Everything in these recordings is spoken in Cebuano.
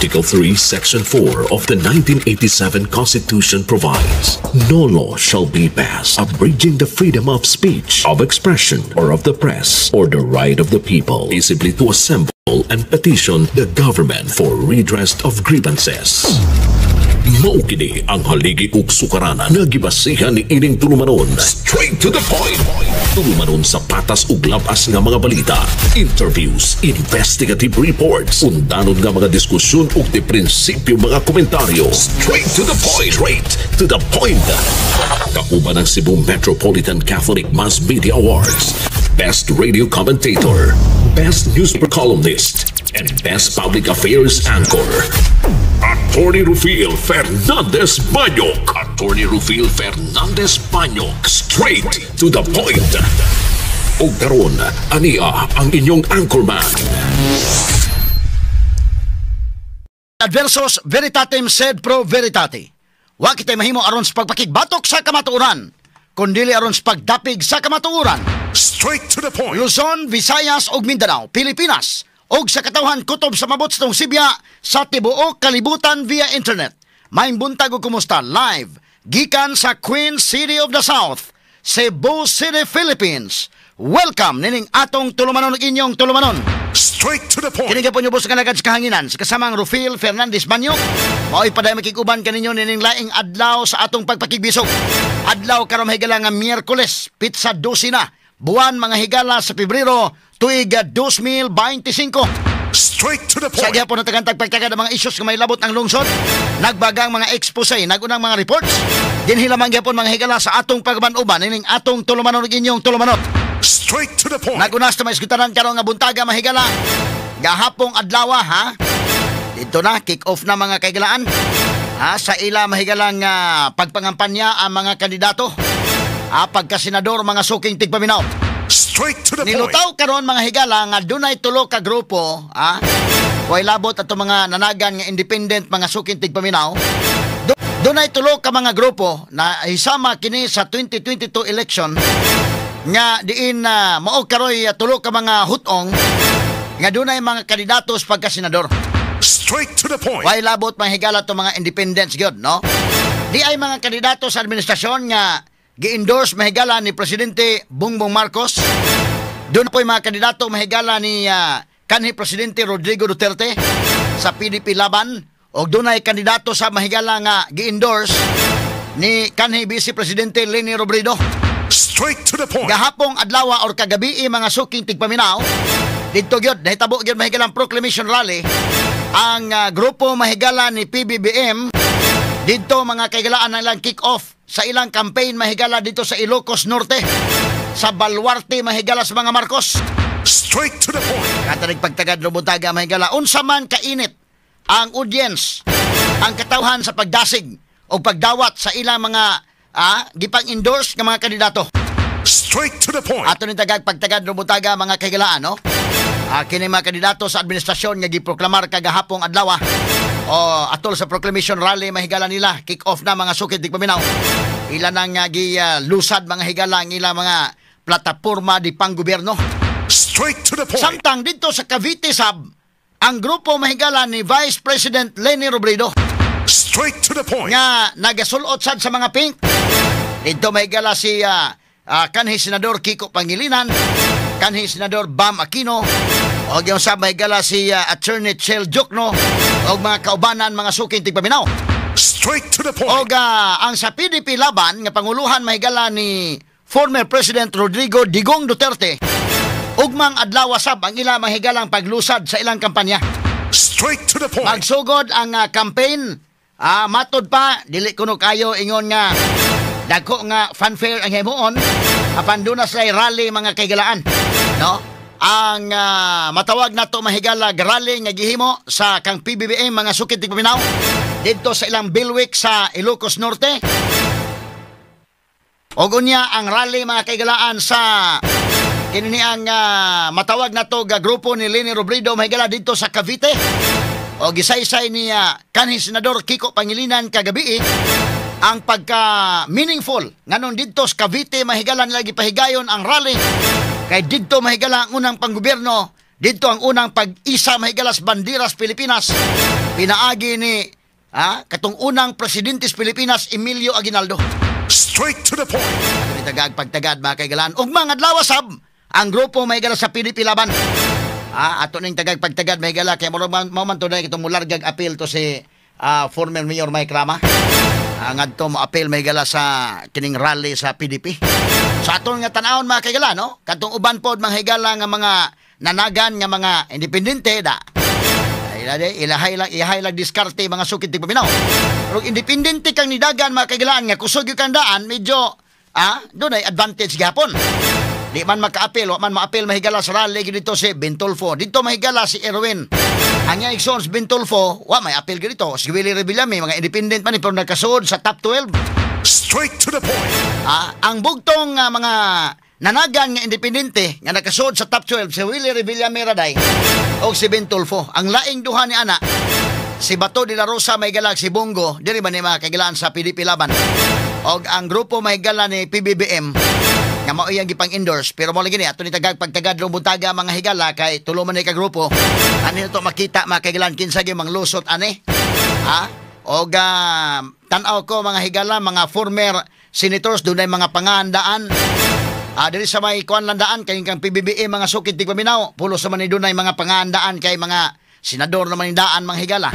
Article 3, Section 4 of the 1987 Constitution provides, "No law shall be passed abridging the freedom of speech, of expression, or of the press, or the right of the people peaceably to assemble and petition the government for redress of grievances." Mao kini ang haligi ug sukaranan nga gibasihan ni ining tulumanon. Straight to the point. Tulumanon sa patas ug labas nga mga balita, interviews, investigative reports, undanon nga mga diskusyon ug de prinsipyo mga komentaryo. Straight to the point. Straight to the point. Kauban ang Cebu Metropolitan Catholic Mass Media Awards, Best Radio Commentator, Best Newspaper Columnist, and Best Public Affairs Anchor. Attorney Rufil Fernandez Banyok. Attorney Rufil Fernandez Banyok. Straight to the point. O karon, ania ang inyong anchorman. Adversus veritatem sed pro veritate. Wa kitay mahimo aron sa pagpakigbatok sa kamatuoran, kundili aron sa pagdapig sa kamatuoran. Straight to the point. Luzon, Visayas ug Mindanao, Pilipinas ug sa katawhan kutob sa mabot sa Sibya sa tibuok kalibutan via internet. Maayong buntag ug kumusta live gikan sa Queen City of the South, Cebu City, Philippines. Welcome nining atong tulumanon ug inyong tulumanon. Straight to the point. Kini gyapon ubos nga nagad sa kahanginan sa kasamang Rufil Fernandez Banyo. Mao'y paday makig-uban kaninyo nining laing adlaw sa atong pagpakigbisog. Adlaw karon, higala, nga Miyerkules, petsa 12 na buwan, mga higala, sa Pebrero, tuig 2025. Straight to the Sa point. gyapon na pagtagad ang mga issues nga may labot ang lungsod, nagbagang mga expose, nagunang mga reports, dinhi lamang gyapon, mga higala, sa atong pagban-uban nining atong tulumanon ug inyong tulumanon. Straight to the point. Nagunas na may isgutaran karon nga buntaga, mahigala. Gahapong adlaw, ha. Dito na kick off na, mga kaigalaan. Ha, sa ila mahigalang pagpangampanya ang mga kandidato. Ha, pagka-senador, mga suking tigpaminaw. Straight to the point. Nilutaw karon, mga higala, nga dunay tulo ka grupo, ha. Way labot ato mga nanagan nga independent, mga suking tigpaminaw. Dunay tulo ka mga grupo na isama kini sa 2022 election nga diin na mao karoy tulo ka mga hutong nga dunay mga kandidato sa pagka-senador. Straight to the point. Way labot, mga higala, to mga independents gyud, no? Di ay mga kandidato sa administrasyon nga gi-endorse, mahigala, ni Presidente Bongbong Marcos. Doon po'y mga kandidato, mahigala, ni kanhi Presidente Rodrigo Duterte sa PDP Laban og dunay kandidato sa, mahigala, nga gi-endorse ni kanhi Vice Presidente Leni Robredo. Straight to the point. Gahapong adlaw or kagabi, mga suking tigpaminaw, didto gyud nahitabo gyud, mahigalang proclamation rally ang grupo, mahigala, ni PBBM didto, mga kaigalaan, ang ilang kick off sa ilang campaign, mahigala, dito sa Ilocos Norte, sa Baluarte, mahigala, sa mga Marcos. Straight to the point. Katarig pagtagad lubuntaga, mahigala, unsa man kainit ang audience, ang katawhan sa pagdasig o pagdawat sa ilang mga gipang-endorse nga mga kandidato. Straight to the point. Ato ni tagag pagtagad rubutaga, mga kahigalaan, no? Kini mga kandidato sa administrasyon nga giproklamar kagahapong adlaw o atol sa proclamation rally, mahigala, nila kick off na, mga suking tigpaminaw. Ila nang gilusad, mga higala, ang ilang mga plataporma di panggobyerno. Straight to the point. Samtang dito sa Cavite sab ang grupo, mahigala, ni Vice President Leni Robredo Straight to the point. Nga nagasulot sad sa mga pink. Dito, mahigala, si kanhi Senador Kiko Pangilinan, kanhi Senador Bam Aquino, og yung sa, mahigala, si Attorney Chel Diokno og mga kaubanan, mga suking tigpaminaw. Straight to the point. Og ang sa PDP Laban nga panguluhan, mahigala, ni former President Rodrigo Digong Duterte, ugmang adlaw sab ang ila mahigalang paglusad sa ilang kampanya. Straight to the point. Magsugod ang campaign. Matod pa, dili kuno kayo ingon nga dagko nga fanfare ang himuon apan duna sila rally, mga kaigalaan, no? Ang matawag nato, mahigala, rally nga gihimo sa kang PBBM, mga suking tigpaminaw, didto sa ilang bivouac sa Ilocos Norte. Og unya ang rally, mga kaigalaan, sa kini ang matawag nato ga grupo ni Leni Robredo, mahigala, didto sa Cavite. O gisaysay niya kanhi Senador Kiko Pangilinan kagabi ang pagka meaningful nganong didto sa Cavite, mahigala, nila gipahigayon ang rally kay didto, mahigala, ang unang panggobyerno, didto ang unang pag-isa, mahigala, sa banderas Pilipinas. Pinaagi ni katong unang presidente sa Pilipinas, Emilio Aguinaldo. Straight to the point. Ato ni tagag pagtagad mga kaigalaan. Ug mga adlaw sab ang grupo mahigala sa PDP Laban. Ato ning tagag pagtagad mahigala kay mao man to dahil itong mulargag appeal to si former Mayor Mike Rama. Ngadto mo appeal mahigala sa kining rally sa PDP. Sa aton nga tan-awon mga kaigala, no? Katong uban pod mga higala nga mga nanagan nga mga independente da. Ilahay lang, ihay lang diskarte mga sukit tigpaminaw. Pero independente kang nidagan mga kaigalaan nga kusog yung kang daan, medyo doon ay advantage gihapon. Di man maka-appeal, wa man ma-appeal mahigala sa rally dito si Bentolfo. Dito mahigala si Erwin. Ang iyang igsoon si Bentolfo, wa may appeal dito. Si Willie Revillame, mga independent man pero nagkasuod sa top 12. Straight to the point. Ang bugtong mga nanagan nga independente nga nakasuod sa top 12 si Willie Revillame Raday o si Bentolfo. Ang laing duha ni ana, si Bato de la Rosa may galag si Bongo, diri ba ni mga kagilaan sa PDP Laban. Og ang grupo may gala ni PBBM nga mao iyang gipang-endorse, pero mo lagi ni ato ni tagag pagtagad buntaga mga higala kay tulo man ni ka grupo. Ani to makita mga kagilaan kinsa gyud manglusot ani. Og tan-aw ko mga higala mga former senators dunay mga pangahandaan. Diri sa may kuan landaan kay kang PBBM mga sukit di paminaw, pulos naman ni dunay mga pangahandaan kay mga senador naman ni daan mga higala.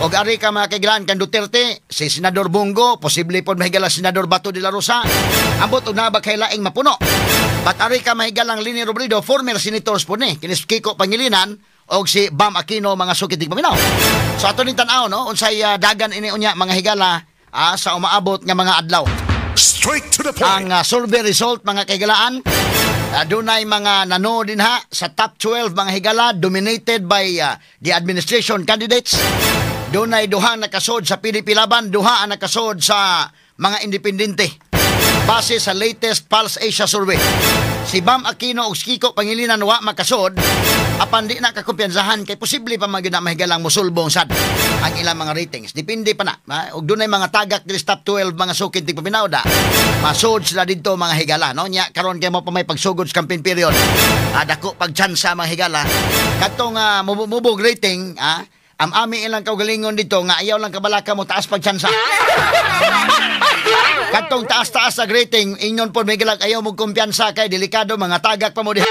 Og ari ka mga kaigilan kang Duterte, si Senador Bongo, posible pod mahigala Senador Bato de la Rosa. Ambot og naa ba kay laing mapuno. But ari ka mahigalang Leni Robredo, former senators po ni, kinis Kiko Pangilinan og si Bam Aquino mga sukit di paminaw. So ato ning tan-aw no, unsay dagan ini unya mga higala sa umaabot nga mga adlaw. Straight to the point. Ang survey result mga kaigalaan, dunay mga nano din ha sa top 12 mga higala dominated by the administration candidates. Dunay duha nakasod sa PDP Laban, duha ang nakasod sa mga independente. Base sa latest Pulse Asia survey. Si Bam Aquino ug si Kiko Pangilinan wa makasod, apan di na kakumpiyansahan kay posible pa man gyud na mahigalang mosulbong sad ang ilang mga ratings. Depende pa na. Ug dunay mga tagak diri sa top 12 mga sukid tig paminaw da. Masud sila didto mga higala, no? Nya karon kay mo pa may pagsugod sa campaign period. Dako pag tsansa mga higala. Katong mubog rating, am-ami ilang kaugalingon dito nga ayaw lang kabalaka mo taas pag tsansa. Katong taas-taas sa rating, ingon po may gilag ayaw mo kumpiyansa kay delikado mga tagak pa mo diha.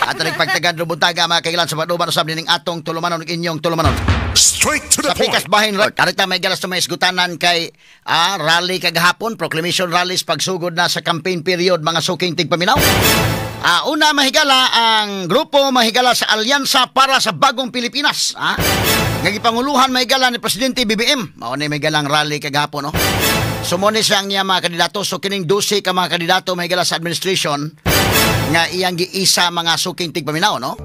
At nagpagtagad buntaga mga kailan sa paduban usab nining atong tulumanon ug inyong tulumanon. Straight to the Sa pikas point. Bahin Road, karita may galas sa may isgutanan kay rally kagahapon, proclamation rallies pagsugod na sa campaign period mga suking tigpaminaw. Una mahigala ang grupo mahigala sa Alyansa para sa Bagong Pilipinas. Nga gipanguluhan mahigala ni Presidente BBM. Mao ni mahigalang rally kagahapon, no? So mo ni siya ang iya mga kandidato. So kining 12 ka mga kandidato mahigala sa administration nga iyang giisa mga suking tigpaminaw, no?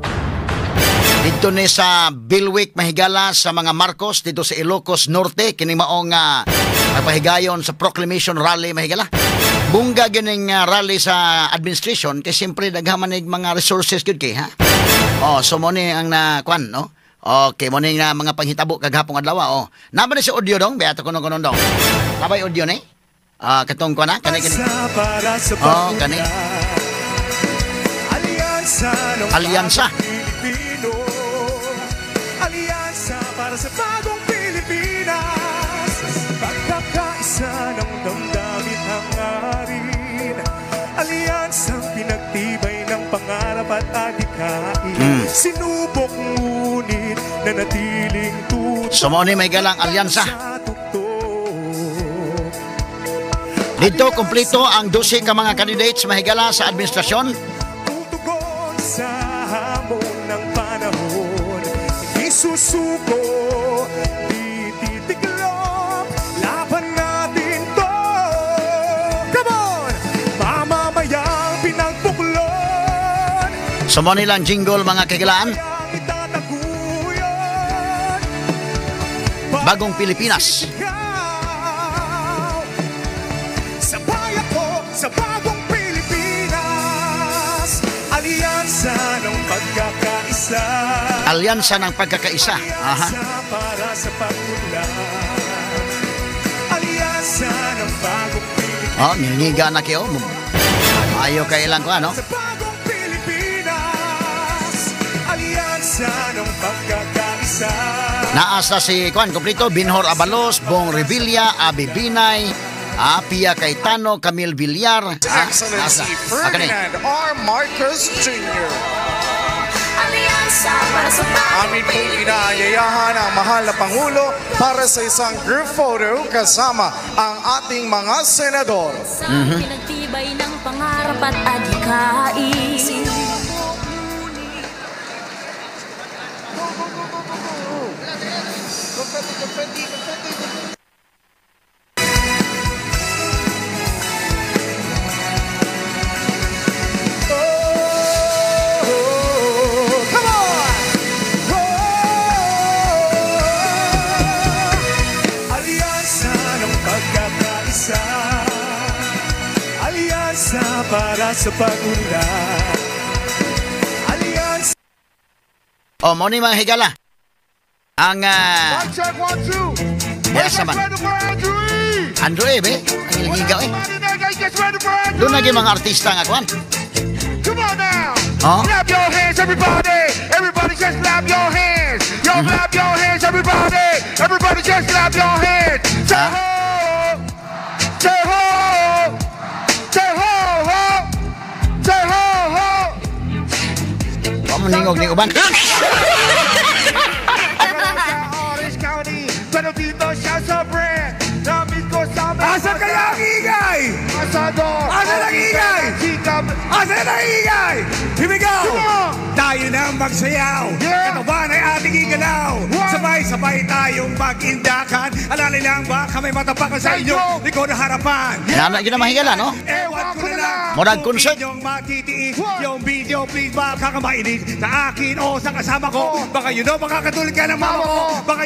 Dito ni sa Bilwick mahigala sa mga Marcos dito sa Ilocos Norte kining maong pahigayon sa proclamation rally mahigala. Bungga gining rally sa administration kay siyempre daghan man nig mga resources gyud kay ha. Oh, so mo ni ang na kwan, no? Okay, mo ni nga mga panghitabo kagahapon adlaw, oh. Naba ni si audio dong, beato kuno kuno dong. Nabay audio ni? Katong kuan na kani kani. Para sa Oh, kani. Alyansa ng Alyansa. Pilipino. Alyansa para sa bagong Pilipinas. Pagkakaisa ng damdamin hangarin. Alyansang pinagtibay ng pangarap at adikain. Sinubok ngunit nanatiling tutok. So mo ni may galang alyansa. Sa tuktok. Dito kompleto ang 12 ka mga candidates mahigala sa administrasyon. Tutugon sa hamon ng panahon. Hindi susuko, di titiklop. Laban natin to. Come on! Mamamayang pinagbuklod. So mo nilang jingle mga kagilaan. Kayang itataguyod. Bagong Pilipinas. Ikaw, sabay ako sa bagong Pilipinas. Alyansa ng pagkakaisa. Alyansa ng pagkakaisa. Aha. Alyansa para sa pag-unlad. Alyansa ng bagong Pilipinas. Oh, ngingiga na kayo. Ayaw kailan ko ano. Sa bagong Pilipinas. Alyansa ng pagkakaisa. Naasa si kuan kompleto Binhor Abalos, Bong Revilla, Abi Binay, Pia Cayetano, Camille Villar, Excellency nasa. Ferdinand R. Marcos Jr. Alyansa para sa bagong Amin pong inaanyayahan ang mahal na Pangulo para sa isang group photo kasama ang ating mga senador. Sa pinagtibay ng pangarap at adhikain. Confetti, confetti, confetti, confetti. Oh, come on! Oh, Alyansa ng pagkakaisa. Alyansa para sa pag-unlad. Alyansa. Oh, mao ni mga higala. Ang One check, one, two. Yes, Get naman. ready for Andrew E. Andrew E, be. Ang iligigaw eh. Everybody there, get ready for Andrew Doon E. na mga artista nga kuan. Come on now. Huh? Clap your hands, everybody. Everybody just clap your hands. Yo, clap your hands, everybody. Everybody just clap your hands. Say Huh? ho. Say ho. Say ho, ho. Say ho, ho. Wa mo ningog ni uban. Sa Orange County, pero dito siya sa brand. Namit ko sa mga Asan kaya ang ingay? Asador. Asan ang ingay? Chika. Asan ang ingay? Here we go! Come on! Tayo na ang magsayaw. Yeah! Katawan ay ating igalaw. One! Sabay-sabay tayong mag-indakan. Alalay lang ba kami matapakan sa Thank inyo? you. Likod na harapan. Nana gyud na mahigala, no? Ewan ko na lang. Murag kung concert. inyong matitiis. One! Yung video, please, baka kamainis sa akin o sa kasama ko. Oh. Baka makakatulog ka ng mama Mama ko. ko. Baka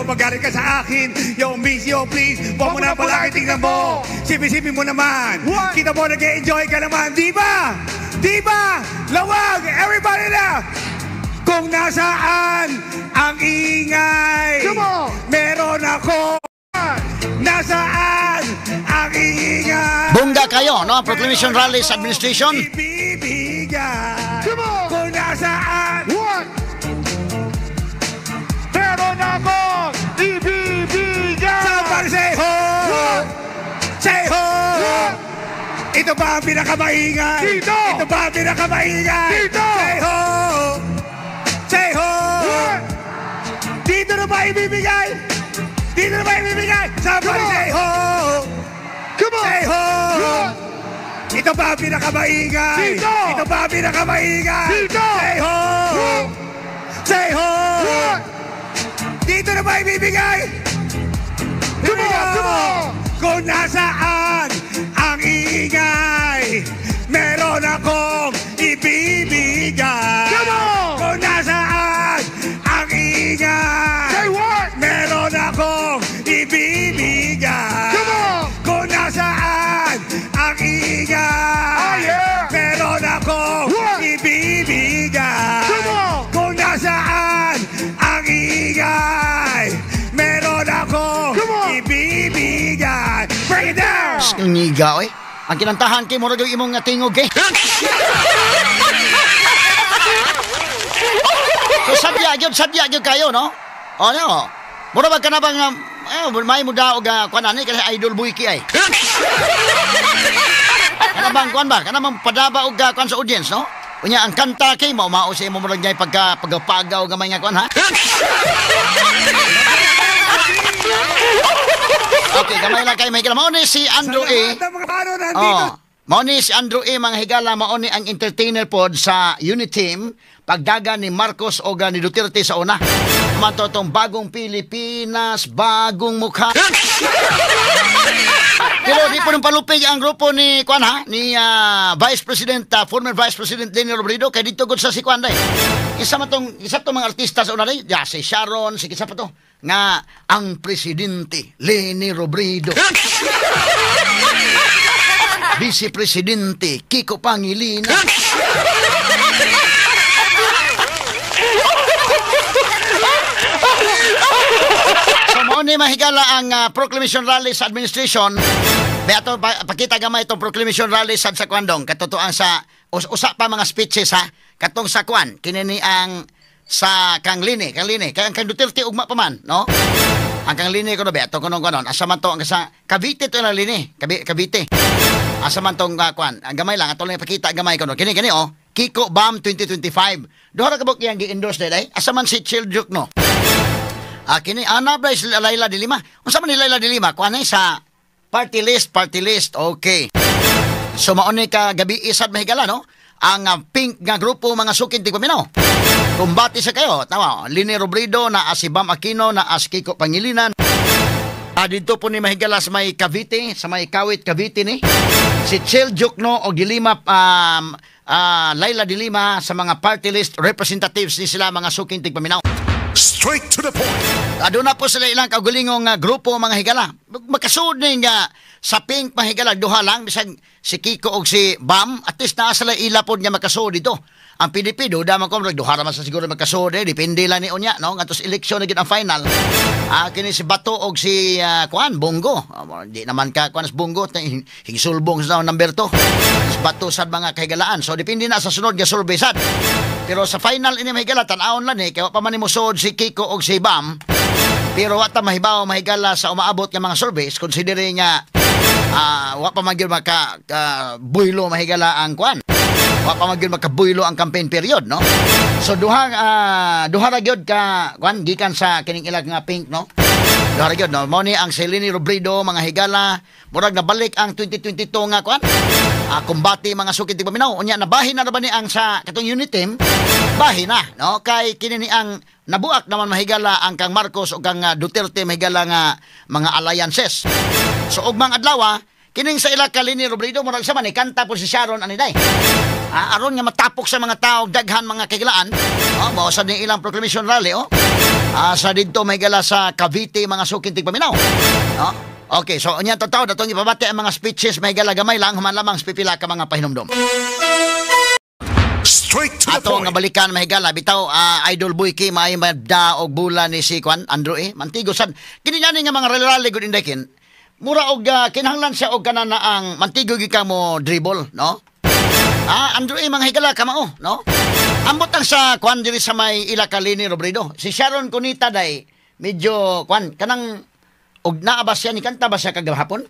magalit ka sa akin. Yung miss yo, please. Huwag mo na palagi tingnan mo. Sipi-sipi mo naman. One! Kita mo, nag-enjoy ka naman. Di ba? Di ba? Lawag! Everybody na! Kung nasaan ang ingay. Come on! Meron ako. Nasaan ang ingay? Bongga kayo, no? Proclamation rally sa administration. Ibibigay. Come on! Kung nasaan. One! Meron akong ibibigay! Somebody say ho! One! Say ho! One! Ito ba ang pinakamaingay? Dito! Ito ba ang pinakamaingay? Dito! Say ho! Say ho! One! Dito na ba ibibigay? Dito na ba ibibigay? Somebody Come on! say ho! Come on! Say ho! One! Ito ba ang pinakamaingay? Dito! Ito ba ang pinakamaingay? Dito! Say ho! One! Say ho! One! Dito na ba ibibigay? Come on! Come on! Kung nasaan ang ingay, meron akong ibibigay. Come on! Kung nasaan ang ingay, Say what? meron akong ibibigay. Come on! Kung nasaan ang ingay, Oh, yeah! meron akong What? ibibigay. Come on! Kung nasaan ang ingay, meron akong Come on! ibibigay. Break it down! Ang ngigaw eh. Ang kinantahan kay murag yung imong nga tingog eh. So sadya gyud kayo, no? O no. Mura ba ka na bang may mo daw og kuan ani kasi idol boy ki ay. Kana bang kuan ba? Kana bang padaba og kuan sa audience, no? Unya ang kanta kay mao mao sa imo murag niya pagka pagpagaw gamay nga kuan ha. Okay, gamay lang kay Michael. Mao ni si Andrew Sa E. lahat ng mga ano nandito. Oh. Mao ni si Andrew E. mga higala, mao ni ang entertainer pod sa unit team pagdaga ni Marcos o ni Duterte sa una. Mato tong bagong Pilipinas, bagong mukha. Pero di po nung palupig ang grupo ni Kwan ha, ni Vice President, former Vice President Leni Robredo, kay dito gud sa si Kwan day. Isa tong mga artista sa una day, ya, si Sharon, si kisa pa to, nga ang presidente Leni Robredo. Vice Presidente Kiko Pangilinan. So mao ni mahigala ang proclamation rally sa administration. Beato pakita gamay itong proclamation rally sa Kwandong katotoan sa usa pa mga speeches ha katong sa kwan kini ni ang Sa kang Leni, kang Leni, kay ang kang Duterte ugma pa man, no? Ang kang Leni ko na ba, ato kuno konon, asa man to ang sa Cavite to na Leni, Cavite. Asa man tong kuan, ang gamay lang ato lang ipakita gamay kuno. Kini kini oh, Kiko Bam 2025. Duha ra ka buok iyang gi-endorse day. Asa man si Chel Diokno? Kini ana ba si Leila de Lima? Unsa man ni Leila de Lima? Kuan sa party list, party list. Okay. So mauni ka gabi isad mahigala, no? Ang pink nga grupo mga sukin tigpaminaw. Kumbati sa kayo, tama. Leni Robredo, naa si Bam Aquino, naa si Kiko Pangilinan. Dito po ni mahigala sa may Cavite, sa may Kawit Cavite ni. Si Chel Diokno o Dilima, Leila de Lima sa mga party list representatives ni sila mga suking tigpaminaw. Straight to the point. Aduna po sila ilang kaugulingong grupo mga higala. Makasud ni nga sa pink mga higala, duha lang, bisag si Kiko og si Bam, at least naa sila ila pod nga makasud dito. Ang PDP, duda man ko, duha ra man sa siguro makasud, eh, depende lang ni unya, no? Ngadto sa eleksyon na gid ang final. Kini si Bato og si kuan, Bongo. Di naman ka kuan sa Bongo, higsulbong sa number 2. Si Bato sad mga kahigalaan. So depende na sa sunod nga survey sad. Pero sa final ini mahigala, tan-awon lang eh, kaya wa pa man nimo suod si Kiko og si Bam. Pero wa ta mahibaw mahigala sa umaabot nga mga surveys, considering nga wa pa man gyud maka buylo mahigala ang kuan. Wa pa man gyud makabuylo ang campaign period, no? So duha duha ra gyud ka kuan gikan sa kining ilag nga pink, no? Duha ra gyud, no? Mao ni ang si Leni Robredo mga higala, murag nabalik ang 2022 nga kuan. Kumbati mga sukit tigpaminaw. Unya nabahin na ra ba ni ang sa katong unit team? Bahin na, no? Kay kini ni ang nabuak naman mahigala ang kang Marcos o kang Duterte mahigala nga mga alliances. So ugmang adlaw, kining sa ila ka Leni Robredo murag sa man kanta po si Sharon ani day. Aron nga matapok sa mga tao daghan mga kagilaan. Oh, mao sa ni ilang proclamation rally, oh. Sa didto mahigala sa Cavite mga suking tigpaminaw. No? Okay, so unya tataw datong ipabati ang mga speeches mahigala gamay lang human lamang sa pipila ka mga pahinumdom. Straight to the Ato point. nga balikan mahigala bitaw Idol Boyki maay madda og bula ni si Kwan Andrew eh mantigo sad kini nga mga rally-rally gud indekin. Mura og kinahanglan siya og kanan na ang mantigo gyud ka mo dribble, no? Andrew eh mga higala kamao, no? Ambot ang sa Kwan diri sa may ila ka Leni Robredo. Si Sharon Cuneta day medyo Kwan kanang og naa ba siya ni kanta ba siya kagahapon?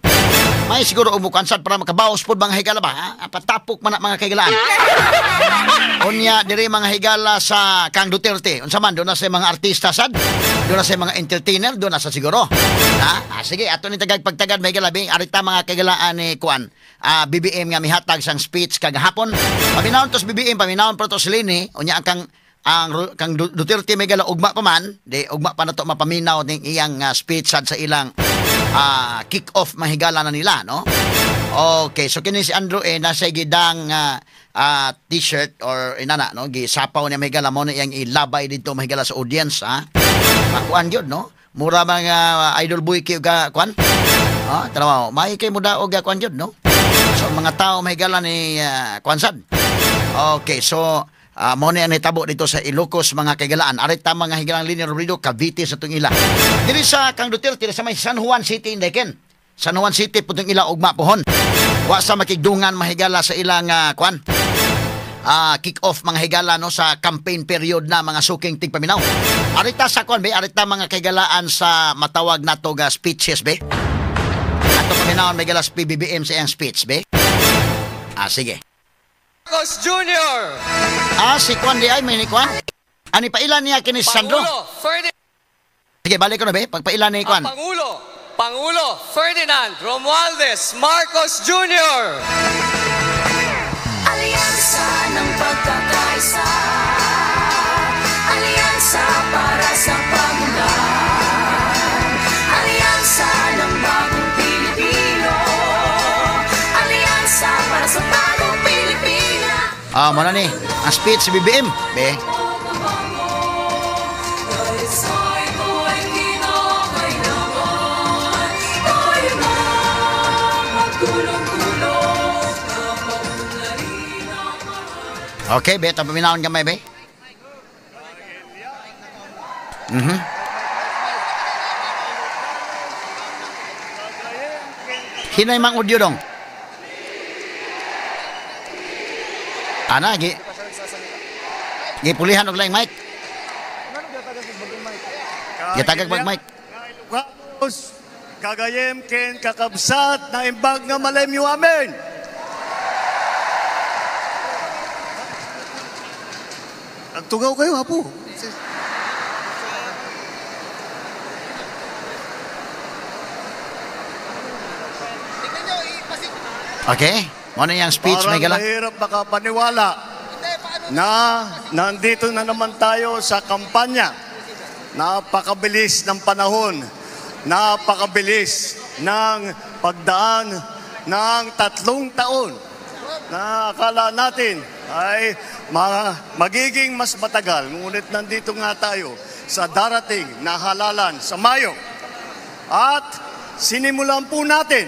May siguro umukan sad para makabaos pod mga higala ba, ha? Patapok man na mga kahigalaan. Unya diri mga higala sa kang Duterte. Unsa man doon na sa mga artista sad, doon na sa mga entertainer, doon na sa siguro. Ha? Sige, ato ni tagag pagtagad mga higala bi arita mga kahigalaan ni Kuan. BBM nga mihatag sang speech kagahapon. Paminawon tos BBM, paminawon pa to si Leni, unya ang kang Duterte may gala ugma pa man, di ugma pa na to mapaminaw ning iyang speech sad sa ilang kick off mahigala na nila, no? Okay, so kini si Andrew eh nasa gidang t-shirt or inana, no? Gisapaw niya mahigala mo na iyang ilabay dito mahigala sa audience, ha? Makuan gyud, no? Mura mga Idol Boy kay ka kuan. Tanaw, may kay mo daog kuan gyud, no? So mga tao mahigala ni kuan sad. Okay, so mo ni ang nahitabo dito sa Ilocos mga kaigalaan. Arita mga higalang Leni Robredo, Cavite sa itong ila. Diri sa kang Duterte, sa may San Juan City indeken. San Juan City po itong ila ugma pohon. Wa sa makigdungan mahigala sa ilang kuan. Kick off mga higala no sa campaign period na mga suking tigpaminaw. Arita sa kuan be, arita mga kaigalaan sa matawag nato ga speeches be. Ato paminawon may gala sa PBBM sa iyang speech be. Sige. Marcos Jr. Si Kwan di ay may ni Kwan. Ani pailan niya kini Sandro? Pangulo Ferdinand. Sige, balik ko na be. Pagpailan ni Kwan. Pangulo Ferdinand Romualdez Marcos Jr. Alyansa ng pagkakaisa, alyansa para sa pag-unlad, alyansa ng bagong Pilipino, alyansa para sa bagong Pilipinas. Muna ni ang speech si BBM, be. Okay, be, tapaminahon gamay, be. Hinay mang audio dong. Ana, gipulihan og laing mic. Gitagag mag mic. Ilocanos, gagayem ken kakabsat na imbag nga malemyo amen. Nagtugaw kayo, hapo. Okay. Mo na yang speech, Parang Miguel. Mahirap makapaniwala na nandito na naman tayo sa kampanya. Napakabilis ng panahon. Napakabilis ng pagdaan ng 3 taon. Na akala natin ay magiging mas matagal. Ngunit nandito nga tayo sa darating na halalan sa Mayo. At sinimulan po natin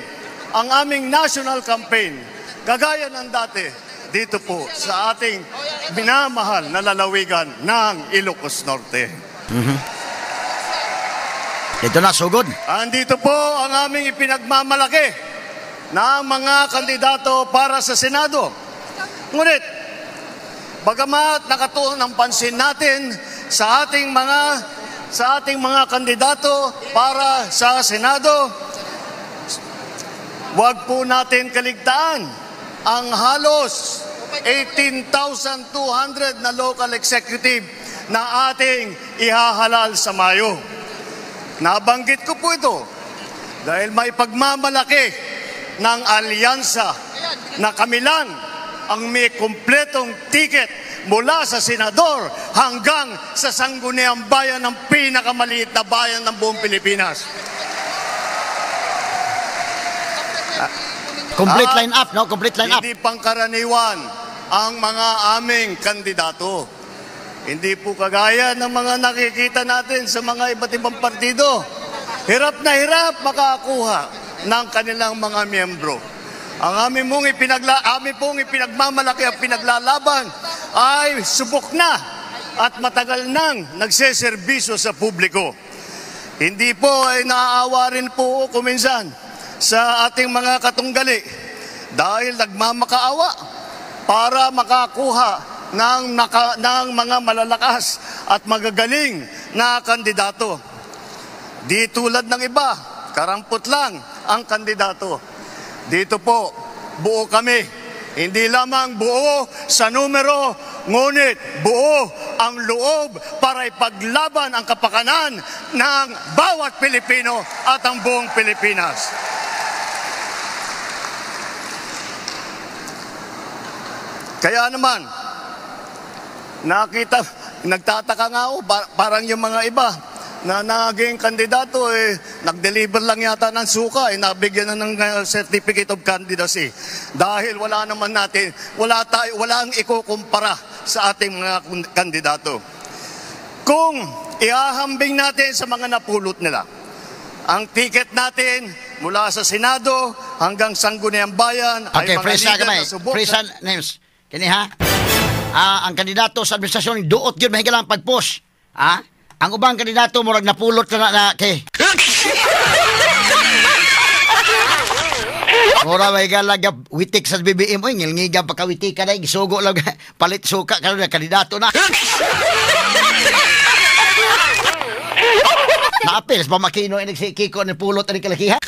ang aming national campaign, kagaya ng dati, dito po sa ating minamahal na lalawigan ng Ilocos Norte. Dito na, sugod. Andito po ang aming ipinagmamalaki na mga kandidato para sa Senado. Ngunit, bagamat nakatuon ang pansin natin sa ating mga kandidato para sa Senado, huwag po natin kaligtaan ang halos 18,200 na local executive na ating ihahalal sa Mayo. Nabanggit ko po ito dahil may pagmamalaki ng alyansa na kami lang ang may kumpletong ticket mula sa senador hanggang sa Sangguniang Bayan, ng pinakamaliit na bayan ng buong Pilipinas. Complete line up, no? Complete line up. Hindi pangkaraniwan ang mga aming kandidato. Hindi po kagaya ng mga nakikita natin sa mga iba't ibang partido. Hirap na hirap makakuha ng kanilang mga miyembro. Ang aming pong ipinagmamalaki at pinaglalaban ay subok na at matagal nang nagseserbisyo sa publiko. Hindi po ay naaawa rin po ako minsan sa ating mga katunggali dahil nagmamakaawa para makakuha ng mga malalakas at magagaling na kandidato. Di tulad ng iba, karampot lang ang kandidato. Dito po, buo kami. Hindi lamang buo sa numero, ngunit buo ang loob para ipaglaban ang kapakanan ng bawat Pilipino at ang buong Pilipinas. Kaya naman, nakita, nagtataka nga ako, parang yung mga iba na naging kandidato, eh, nag-deliver lang yata ng suka, eh, nabigyan na ng certificate of candidacy. Dahil wala naman natin, wala ang ikukumpara sa ating mga kandidato. Kung ihahambing natin sa mga napulot nila, ang ticket natin mula sa Senado hanggang Sangguniang Bayan ay okay, mga leader na subok. Presa names. Kini ha? Ang kandidato sa administrasyon, duot yun, mahigala ang pag-push. Ha? Ang ubang kandidato, murag napulot na na, kay. Mura mahigala, witik sa BBM. Uy, ngilngiga pagkawitik ka na, gisugo lang, palit suka ka na, kandidato na. Naapil, sa pamakino, inig si Kiko, ni pulot, inig kalakihan.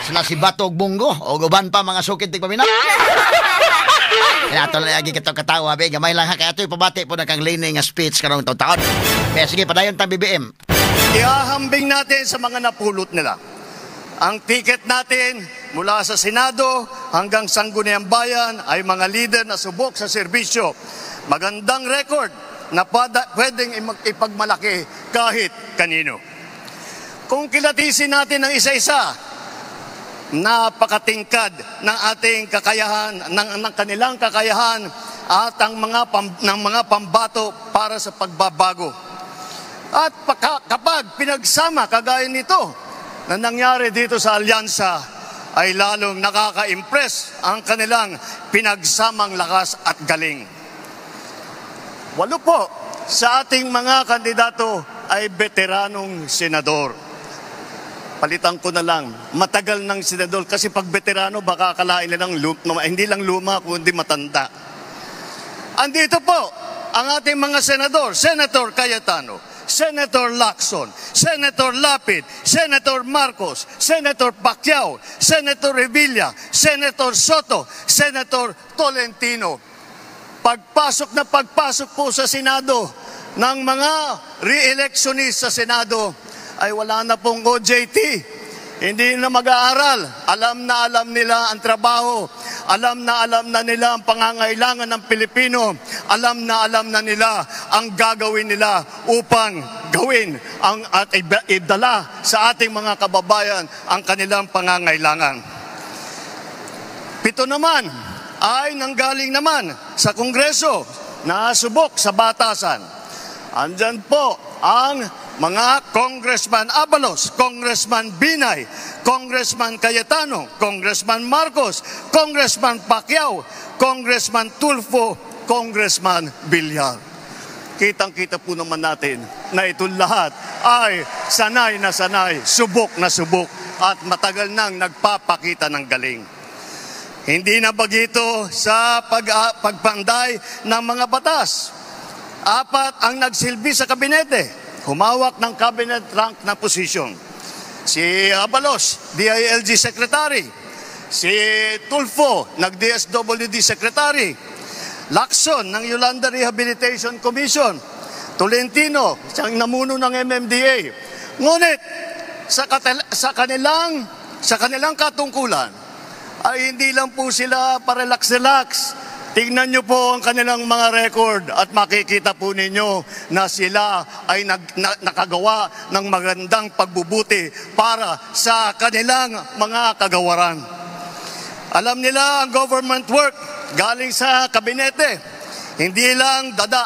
Sila si Batog Bungo, o guban pa mga sukit tigpamina. Kaya ato lang lagi katong katawa, be. Gamay lang ha, kaya ito'y pabati po na kang lining nga speech karong taon-taon. Kaya sige, padayon tang BBM. Ihahambing natin sa mga napulot nila. Ang ticket natin mula sa Senado hanggang Sangguniang Bayan ay mga leader na subok sa serbisyo. Magandang record na pwedeng ipagmalaki kahit kanino. Kung kilatisin natin ang isa-isa, napakatingkad ng ating kakayahan, ng kanilang kakayahan at ang mga ng mga pambato para sa pagbabago. At kapag pinagsama kagaya nito na nangyari dito sa alyansa, ay lalong nakaka-impress ang kanilang pinagsamang lakas at galing. 8 po sa ating mga kandidato ay veteranong senador. Palitan ko na lang, matagal ng senador kasi pag veterano baka akalain nilang hindi lang luma kundi matanda. Andito po ang ating mga senador, Senator Cayetano, Senator Lacson, Senator Lapid, Senator Marcos, Senator Pacquiao, Senator Revilla, Senator Sotto, Senator Tolentino. Pagpasok na pagpasok po sa Senado ng mga re-electionist sa Senado ay wala na pong OJT. Hindi na mag-aaral. Alam na alam nila ang trabaho. Alam na alam na nila ang pangangailangan ng Pilipino. Alam na alam na nila ang gagawin nila upang gawin ang, at idala sa ating mga kababayan ang kanilang pangangailangan. Pito naman ay nanggaling naman sa Kongreso na subok sa batasan. Andyan po ang mga Congressman Abalos, Congressman Binay, Congressman Cayetano, Congressman Marcos, Congressman Pacquiao, Congressman Tulfo, Congressman Villar. Kitang-kita po naman natin na itong lahat ay sanay na sanay, subok na subok at matagal nang nagpapakita ng galing. Hindi na bagito sa pagpanday ng mga batas. Apat ang nagsilbi sa kabinete, humawak ng cabinet rank na position. Si Abalos, DILG Secretary. Si Tulfo, nag-DSWD Secretary. Lacson ng Yolanda Rehabilitation Commission. Tolentino, siyang namuno ng MMDA. Ngunit sa kanilang katungkulan ay hindi lang po sila parelax-relax. Tingnan niyo po ang kanilang mga record at makikita po ninyo na sila ay nakagawa ng magandang pagbubuti para sa kanilang mga kagawaran. Alam nila ang government work galing sa kabinete. Hindi lang dada,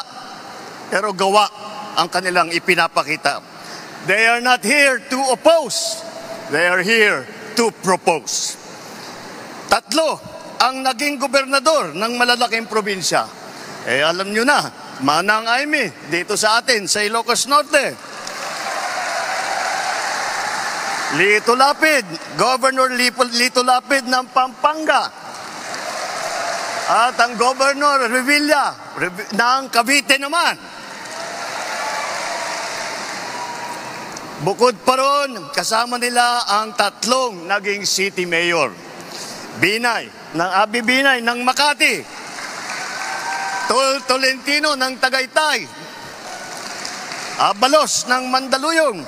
pero gawa ang kanilang ipinapakita. They are not here to oppose. They are here to propose. Tatlo ang naging gobernador ng malalaking probinsya. Eh, alam nyo na, Manang Imee, dito sa atin, sa Ilocos Norte. Lito Lapid, Governor Lito Lapid ng Pampanga. At ang Governor Revilla ng Cavite naman. Bukod pa ron, kasama nila ang tatlong naging city mayor. Binay, ng Abi Binay ng Makati. Tol Tolentino ng Tagaytay. Abalos ng Mandaluyong.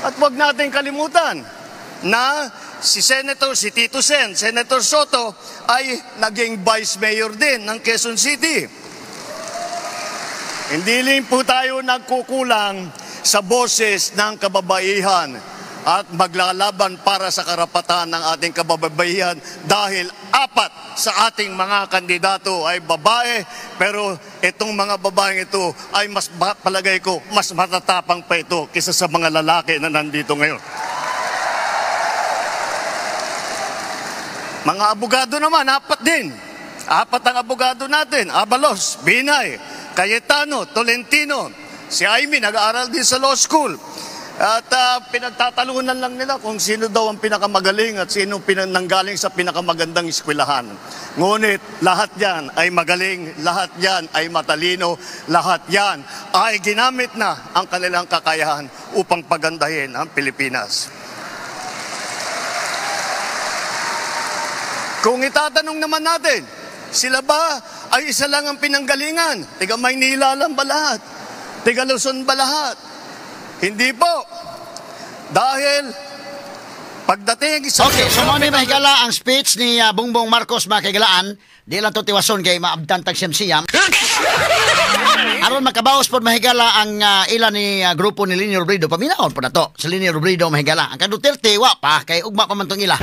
At huwag natin kalimutan na si Senator, si Tito Sen, Senator Sotto ay naging vice mayor din ng Quezon City. Hindi rin po tayo nagkukulang sa boses ng kababaihan at maglalaban para sa karapatan ng ating kababaihan dahil apat sa ating mga kandidato ay babae, pero itong mga babaeng ito ay mas, palagay ko, mas matatapang pa ito kaysa sa mga lalaki na nandito ngayon. Mga abogado naman, apat din. Apat ang abogado natin: Abalos, Binay, Cayetano, Tolentino. Si Imee nag-aaral din sa law school. At pinagtatalunan lang nila kung sino daw ang pinakamagaling at sino nanggaling sa pinakamagandang eskwelahan. Ngunit lahat yan ay magaling, lahat yan ay matalino, lahat yan ay ginamit na ang kanilang kakayahan upang pagandahin ang Pilipinas. Kung itatanong naman natin, sila ba ay isa lang ang pinanggalingan? Tiga Maynila lang ba lahat? Tiga Luzon ba lahat? Hindi po. Dahil pagdating sa... Okay, so mao ni mahigala ang speech ni Bongbong Marcos, mga kaigalaan. Di lang to tiwason kay maabdan tag siyam-siyam. Aron makabaos pod mahigala ang ila ni grupo ni Leni Robredo, paminawon po na to sa Leni Robredo mahigala. Ang kang Duterte wa pa kay ugma pa man tong ila.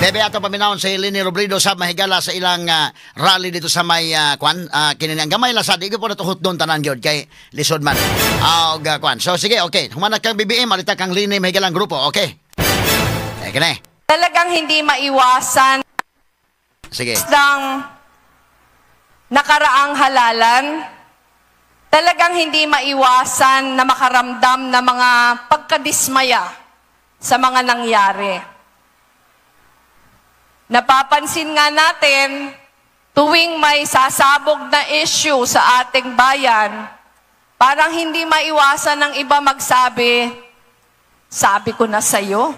Bebe ato paminawon sa Leni Robredo sa mahigala sa ilang rally dito sa may kwan kini ang gamay lang sa di po na to hutdon tanan gyud kay lisod man. Og kwan. So sige, okay. Humanat kang BBM, alita kang Leni mahigala ang grupo, okay. Eh kini. Talagang hindi maiwasan. Sige. Ng nakaraang halalan, talagang hindi maiwasan na makaramdam ng mga pagkadismaya sa mga nangyari. Napapansin nga natin, Tuwing may sasabog na issue sa ating bayan, parang hindi maiwasan ng iba magsabi, "Sabi ko na sa'yo."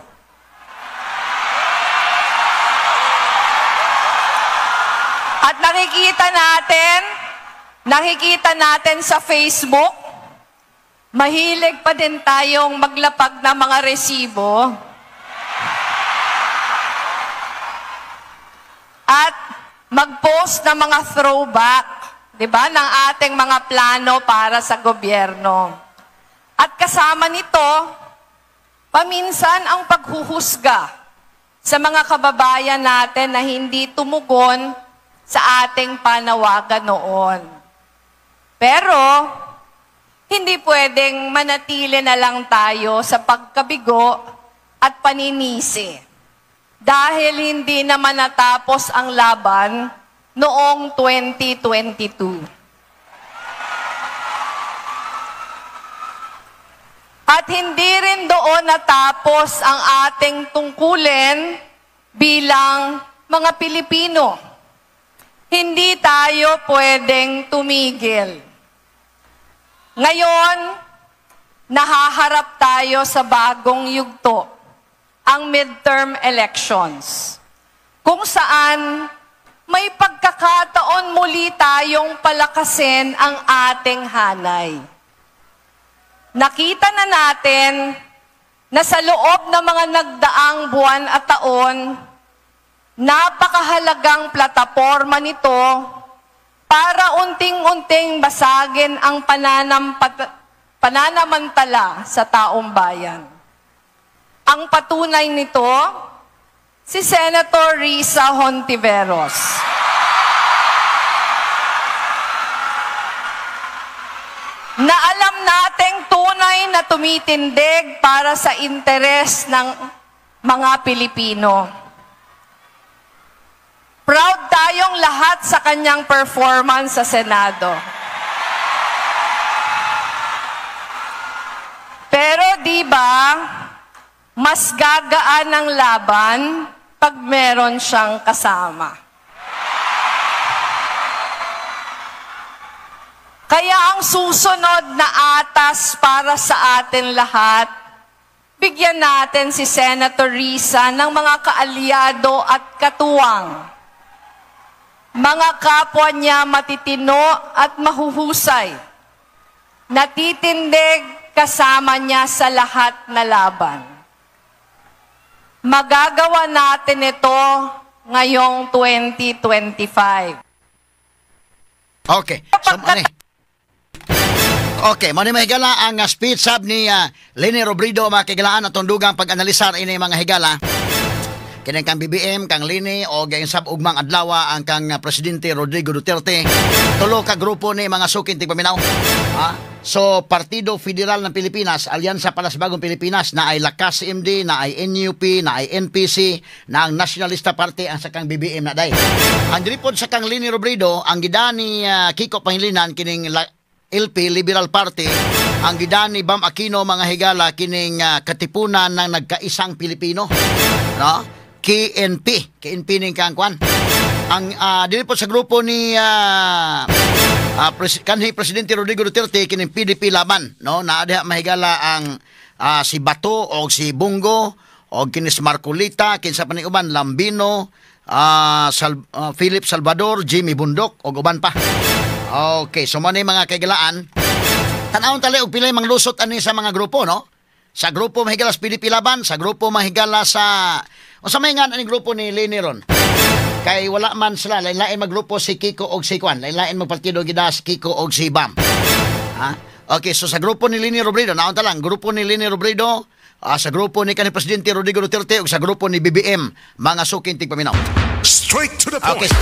At nakikita natin sa Facebook, mahilig pa din tayong maglapag ng mga resibo. At mag-post ng mga throwback, di ba, ng ating mga plano para sa gobyerno. At kasama nito, paminsan ang paghuhusga sa mga kababayan natin na hindi tumugon sa ating panawagan noon. Pero, hindi pwedeng manatili na lang tayo sa pagkabigo at paninisi. Dahil hindi naman natapos ang laban noong 2022. At hindi rin doon natapos ang ating tungkulin bilang mga Pilipino. Hindi tayo pwedeng tumigil. Ngayon, nahaharap tayo sa bagong yugto, ang midterm elections, kung saan may pagkakataon muli tayong palakasin ang ating hanay. Nakita na natin na sa loob ng mga nagdaang buwan at taon, napakahalagang plataporma nito para unting-unting basagin ang pananamantala sa taong bayan. Ang patunay nito, si Senator Risa Hontiveros. Na alam nating tunay na tumitindig para sa interes ng mga Pilipino. Proud tayong lahat sa kanyang performance sa Senado. Pero di ba, mas gagaan ang laban pag meron siyang kasama. Kaya ang susunod na atas para sa atin lahat, bigyan natin si Senator Risa ng mga kaalyado at katuwang. Mga kapwa niya matitino at mahuhusay. Natitindig kasama niya sa lahat na laban. Magagawa natin ito ngayong 2025. Okay. So, okay, mao ni mga higala ang speech sab ni Leni Robredo, mga kahigalaan, atong dugang pag-analisar ini mga higala. Kining kang BBM, kang Leni o gayon sab ugmang adlaw ang kang Presidente Rodrigo Duterte. Tulo ka grupo ni mga suking tigpaminaw. Ha? So, Partido Federal ng Pilipinas, Alyansa para sa Bagong Pilipinas, na ay Lakas MD, na ay NUP, na ay NPC, na ang Nationalista Party, ang sa kang BBM na day. Ang diripod sa kang Leni Robredo, ang gida ni Kiko Pangilinan, kining LP, Liberal Party, ang gida ni Bam Aquino, mga higala, kining Katipunan ng Nagkaisang Pilipino. No? KNP. KNP ning kang kwan. Ang dili po sa grupo ni kanhi Presidente Rodrigo Duterte, kining PDP Laban, no? Naa diha mahigala ang si Bato o si Bungo o kinis Marcolita, kinsa pa ni uban, Lambino, Philip Salvador, Jimmy Bundok o uban pa. Okay, so mo ni mga kaigalaan. Tan-awon tali og pilay manglusot ani sa mga grupo, no? Sa grupo mahigala sa PDP Laban, sa grupo mahigala sa unsa may nga ani grupo ni Leni ron? Kay wala man sila, lain-lain maggrupo si Kiko og si Kwan, lain-lain magpartido gida si Kiko og si Bam. Ha? Okay, so sa grupo ni Leni Robredo, naon ta lang, grupo ni Leni Robredo, sa grupo ni kanhi Presidente Rodrigo Duterte ug sa grupo ni BBM, mga suking tigpaminaw. Straight to the point. Okay.